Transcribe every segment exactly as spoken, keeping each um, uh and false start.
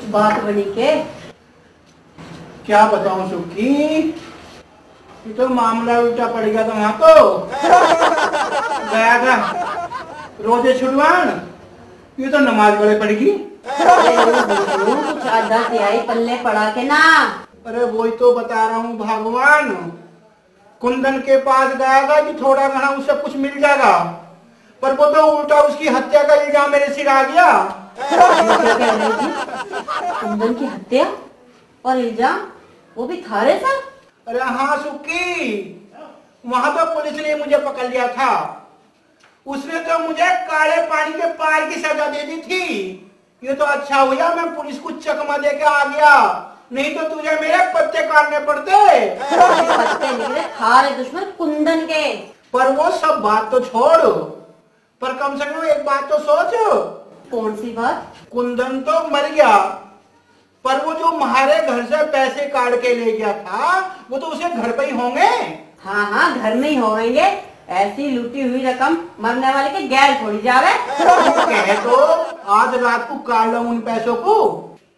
बात बनी के? क्या बताऊं सुखी, ये तो मामला उल्टा पड़ गया था वहां तो। गया था रोजे छुड़वान, ये तो नमाज वाले पड़ गई। अरे, वो बुजरू, कुछ आधा तिहाई पल्ले पड़ा के ना। अरे, वही तो बता रहा हूँ भगवान, कुंदन के पास गया था कि थोड़ा घना उससे कुछ मिल जाएगा, पर वो तो उल्टा उसकी हत्या का इल्जाम मेरे सिर आ गया। ये क्या कह रहे हो जी? कुंदन की हत्या और इल्जाम, वो भी थारे सर? अरे हाँ सुक्की, वहां तो पुलिस ने मुझे पकड़ लिया था। उसने तो मुझे काले पानी के पार की सजा दे दी थी। ये तो अच्छा हुआ मैं पुलिस को चकमा दे के आ गया, नहीं तो तुझे मेरे पत्ते काटने पड़ते। पत्ते निकले थारे दुश्मन कुंदन के। पर वो सब बात तो छोड़, पर कम से कम एक बात तो सोच। कौन सी बात? कुंदन तो मर गया, पर वो जो म्हारे घर से पैसे काट के ले गया था, वो तो उसके घर पे ही होंगे। हाँ हाँ, घर में ही होंगे। ऐसी लूटी हुई रकम मरने वाले के गैल थोड़ी जावे। कहे तो आज रात को काट लो उन पैसों को।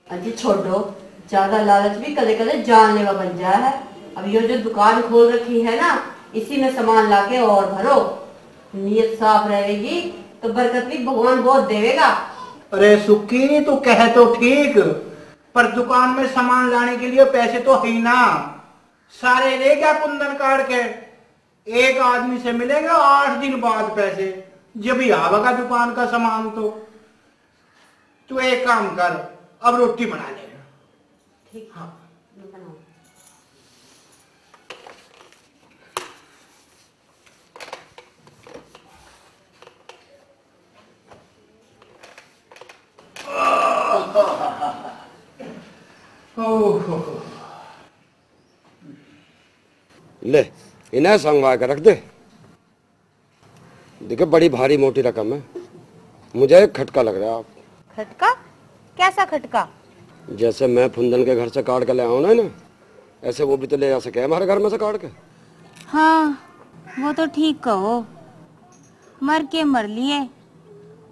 अजी छोड़ो, ज्यादा लालच भी कदे कदे जानलेवा बन जाए है। अब यो जो दुकान खोल रखी है ना, इसी में सामान लाके और भरो। नीयत साफ रहेगी तो बरकत भी भगवान बहुत देवेगा। अरे सुक्की, तू कहे तो ठीक, पर दुकान में सामान लाने के लिए पैसे तो है ही ना। सारे ले गया कुंदन काट के। एक आदमी से मिलेंगे आठ दिन बाद पैसे, जब ही आवेगा दुकान का सामान तो। तू एक काम कर, अब रोटी बना ले। ठीक। हाँ। मैं बनाऊँ। ओहो। ले, इन्हें संगवा के रख दे। देखे, बड़ी भारी मोटी रकम है, मुझे एक खटका लग रहा है। खटका? कैसा खटका? जैसे मैं फुंदन के घर से काट के ले आऊं ना इन्हें, ऐसे वो भी तो ले जा सके हमारे घर में से काट के। हाँ, वो तो ठीक कहो, मर के मर लिए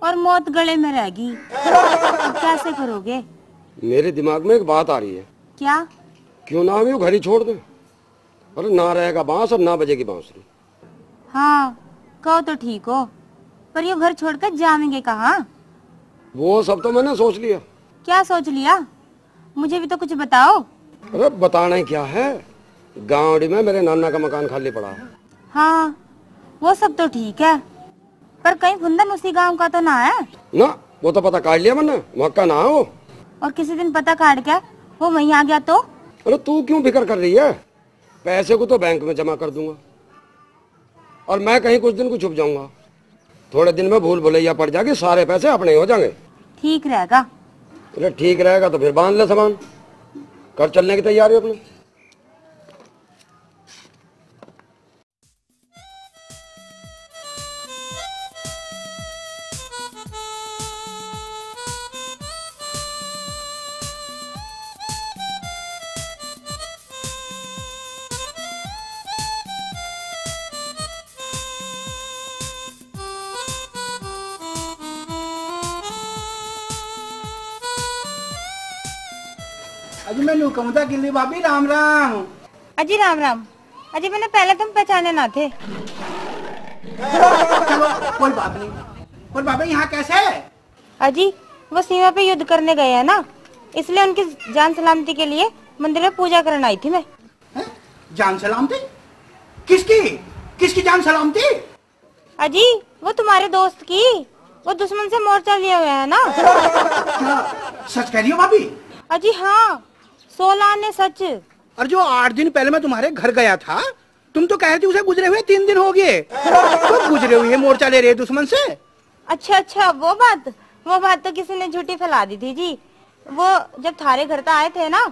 और मौत गले में रह गई। अब कैसे करोगे? मेरे दिमाग में एक बात आ रही है। क्या? क्यों ना हम यो घर ही छोड़ दें? अरे, ना रहेगा बांस और ना बजेगी बांसुरी। हाँ, कहो तो ठीक हो, पर यो घर छोड़कर जावेंगे कहाँ? वो सब तो मैंने सोच लिया। क्या सोच लिया? मुझे भी तो कुछ बताओ। अरे, बताना ही क्या है, गांवड़ी में मेरे नाना का मकान खाली पड़ा है। हाँ, वो सब तो ठीक है, पर कहीं फुंदन उसी गांव का तो ना है? ना, वो तो पता काट लिया मैंने, वहाँ का ना हो। और किसी दिन पता काट के वो वहीं आ गया तो? अरे, तू क्यों फिक्र कर रही है? पैसे को तो बैंक में जमा कर दूंगा और मैं कहीं कुछ दिन को छुप जाऊंगा। थोड़े दिन में भूल भुलैया पड़ जाएगी, सारे पैसे अपने ही हो जाएंगे। ठीक रहेगा। अरे, ठीक रहेगा तो फिर बांध ले सामान, कर चलने की तैयारी अपने। अजी, मैं न्यू कहूँ था, गिल्ली भाभी, राम राम। अजी, राम राम। अजी, मैंने पहले तुम पहचाने ना थे। चलो, कोई बात नहीं। पर बाबा, यहाँ कैसे? अजी, वो सीमा पे युद्ध करने गए हैं ना, इसलिए उनकी जान सलामती के लिए मंदिर में पूजा करने आई थी मैं। हैं? जान सलामती? किसकी? किसकी जान सलामती? अजी, वो तुम्हारे दोस्त की, वो दुश्मन से मोर्चा लिए हुए है ना। क्या सच कह रही हो भाभी? अजी हाँ, सोलह आने सच। और जो आठ दिन पहले मैं तुम्हारे घर गया था, तुम तो कह रही थी उसे गुजरे हुए तीन दिन हो गए। वो गुजरे हुए मोर्चा ले रहे दुश्मन से। अच्छा अच्छा, वो बात, वो बात तो किसी ने झूठी फैला दी थी जी। वो जब थारे घर तक आए थे ना,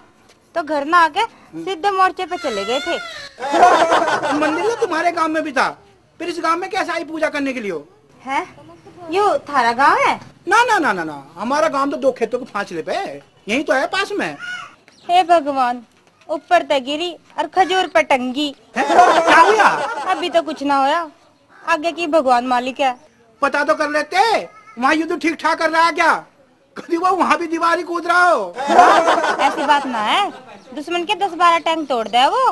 तो घर ना आके सीधे मोर्चे पे चले गए थे। मंदिर तो तुम्हारे गांव में भी था, फिर इस गांव में कैसे आई पूजा करने के लिए हो? है? यो थारा गांव है? ना ना ना ना ना, हमारा गांव तो दो खेतों के फासले पे है, यही तो है पास में। हे भगवान, ऊपर ते गिरी और खजूर पे टंगी। हैं? क्या हुआ? अभी तो कुछ ना होया, आगे की भगवान मालिक है। पता तो कर लेते, वहाँ युद्ध ठीक ठाक कर रहा है क्या? कभी वो वहां भी दीवार ही कूद रहा हो। ऐसी बात ना है, दुश्मन के दस बारह टैंक तोड़ दे वो,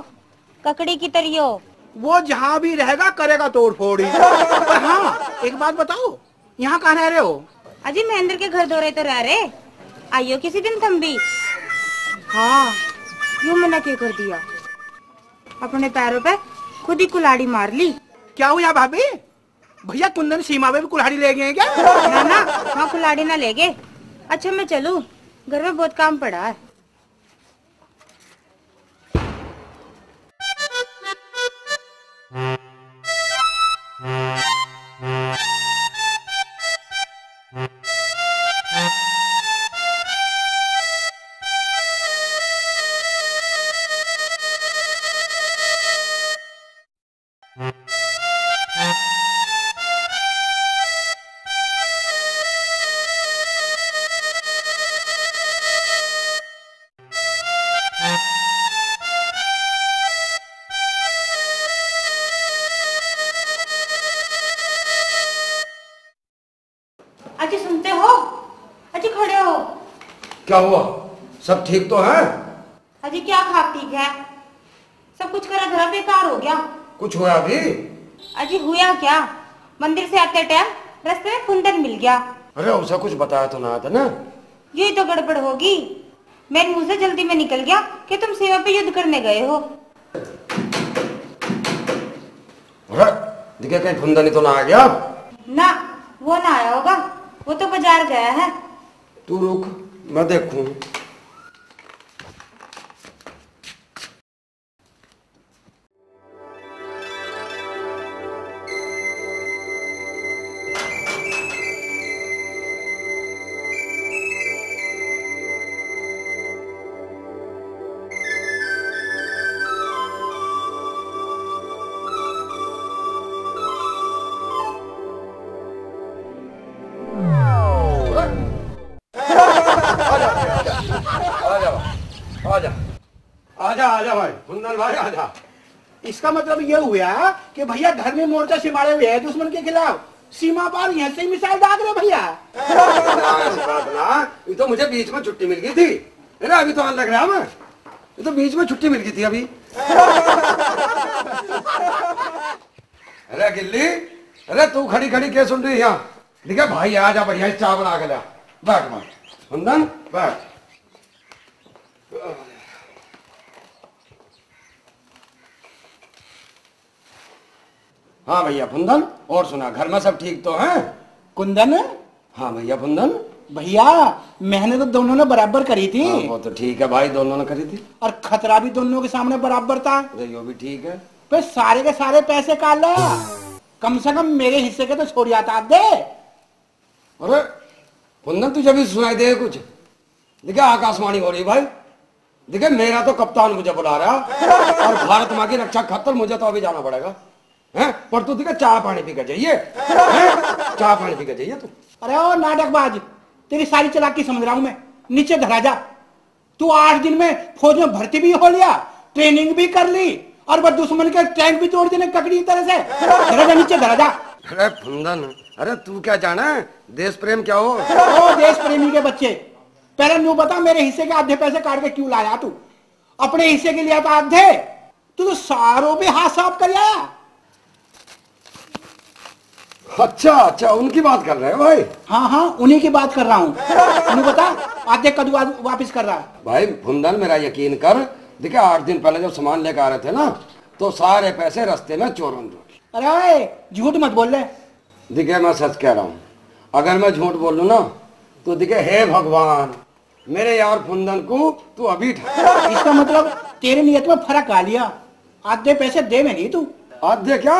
ककड़ी की तरियो। वो जहां भी रहेगा, करेगा तोड़ फोड़ ही। पर हाँ, एक बात बताओ, यहाँ कहाँ रह रहे हो? अजी, महेंद्र के घर दौरे तो रह रहे, आइयो किसी दिन तुम भी। हाँ, यूं मना क्यों कर दिया? अपने पैरों पे खुद ही कुल्हाड़ी मार ली। क्या हुआ भाभी? भैया कुंदन सीमा पे भी कुल्हाड़ी ले गए हैं क्या? ना ना, वहाँ कुल्हाड़ी ना ले गए। अच्छा, मैं चलूँ, घर में बहुत काम पड़ा है। अजी, सुनते हो? अजी, खड़े हो। क्या हुआ? सब ठीक तो है? अजी, क्या खाक ठीक है, सब कुछ करा धरा बेकार हो गया। कुछ हुआ भी? अजी, हुआ क्या, मंदिर से आते टाइम रास्ते में फुंदन मिल गया। अरे, उसे कुछ बताया तो ना था ना? यही तो गड़बड़ होगी। मेरे मुंह से जल्दी में निकल गया कि तुम सीमा पे युद्ध करने गए हो। अरे, दिखे कहीं फुंदनी तो ना आ गया? ना, वो ना आया होगा, वो तो बाजार गया है। तू रुक, मैं देखूं। आजा, आजा, आजा। आजा, आजा भाई, फुंदन भाई, आजा। इसका मतलब ये हुआ कि भैया धर्मी मोर्चा सिमाड़े हुए हैं दुश्मन के खिलाफ। सीमा पार यहाँ से ही मिसाइल दाग रहे भैया। ना, ऐसी बात ना, ये तो मुझे बीच में छुट्टी मिल गई थी। अरे, अभी तो आने लग रहा मैं, ये तो बीच में छुट्टी मिल गई थी अभी। अरे गिल्ली, अरे तू खड़ी खड़ी क्या सुन रही है यहाँ? ठीक है भाई, आ जा, बढ़िया चाय बना के ला। बैठ मार, फुंदन, बैठ। हाँ भैया फुंदन, और सुना, घर में सब ठीक तो हैं? कुंदन। हाँ भैया फुंदन। भैया, मेहनत तो दोनों ने बराबर करी थी। हाँ, वो तो ठीक है भाई, दोनों ने करी थी। और खतरा भी दोनों के सामने बराबर था। अरे, यो भी ठीक है। पे सारे के सारे पैसे काट ला, कम से कम मेरे हिस्से के तो छोड़ आता दे। अरे कुंदन, तुझे भी सुनाई दे कुछ? देखे, आकाशवाणी हो रही भाई। देखे, मेरा तो कप्तान मुझे बुला रहा और भारत माँ की रक्षा खातर मुझे तो अभी जाना पड़ेगा। हैं? पर तू देखे, चाय पानी पी के जाइए। हैं? चाय पानी पी के जाइए तू। अरे ओ नाटकबाज, तेरी सारी चालाकी समझ रहा हूं मैं। नीचे धरा जा। तू आठ दिन में फौज में भर्ती भी हो लिया, ट्रेनिंग भी कर ली और वह दुश्मन के टैंक भी तोड़ देने ककड़ी की तरह से। धरा जा नीचे, धरा जा। अरे फुंदन, अरे तू क्या जाना है देश प्रेम क्या हो? ओ देश प्रेमी के बच्चे, पहले न्यू बता, मेरे हिस्से के आधे पैसे काट के क्यों लाया तू? अपने हिस्से के लिए तो आधे, तू तो सारों पे हाथ साफ कर आया। अच्छा, अच्छा, उनकी बात कर रहे हो भाई? हाँ, हाँ, उन्हीं की बात कर रहा हूँ। न्यू बता, आधे कदू वा-, वापस कर रहा है? भाई फुंदन, मेरा यकीन कर, देखा, आठ दिन पहले जब सामान लेकर आ रहे थे ना, तो सारे पैसे रास्ते में चोरों ने लूट लिए। अरे ओए, झूठ मत बोल ले। देखा, मैं सच कह रहा हूँ, अगर मैं झूठ बोलूँ ना, तो देखा, हे भगवान, मेरे यार फुंदन को तू अभी ठा। इसका मतलब तेरे नियत में फर्क आ लिया। आधे पैसे दे में नहीं तू। आधे क्या?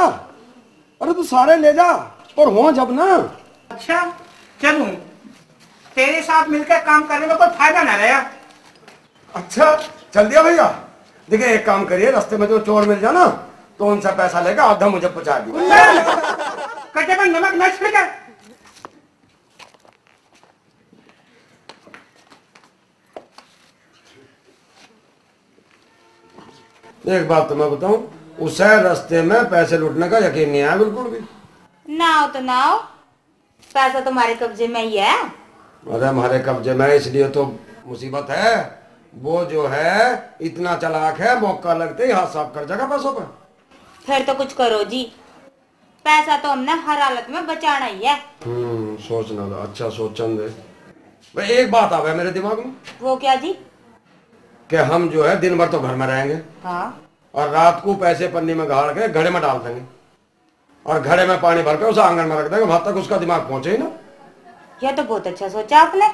अरे तू सारे ले जा, पर हो जब ना। अच्छा, चलूं? तेरे साथ मिलकर काम करने में कोई फायदा ना रहा। अच्छा, चल दिया भैया। देखिए, एक काम करिए, रास्ते में जो चोर मिल जाना, तो उनसे पैसा लेकर आधा मुझे पहुंचा दिए। कुंदन, कटे पर नमक न छिड़के। एक बात तो मैं बताऊं, उसे रास्ते में पैसे लूटने का यकीन नहीं आया बिल्कुल भी। ना हो तो ना हो, पैसा तुम्हारे कब्जे में ही है। अरे, हमारे कब्जे में, इसलिए तो मुसीबत है। वो जो है, इतना चालाक है, मौका लगते ही हाथ साफ कर जाएगा पैसों पे। फिर तो कुछ करो जी, पैसा तो हमने हर हालत में बचाना ही है। हम्म, सोचना था, अच्छा सोचन दे। भाई, एक बात आ गया मेरे दिमाग में। वो क्या जी? कि हम जो है, दिन भर तो घर में रहेंगे, हाँ। और रात को पैसे पन्नी में गाड़ के घड़े में डाल देंगे, और घड़े में पानी भर के उसे आंगन में रख देंगे, वहां तक उसका दिमाग पहुंचे ही ना। यह तो बहुत अच्छा सोचा आपने।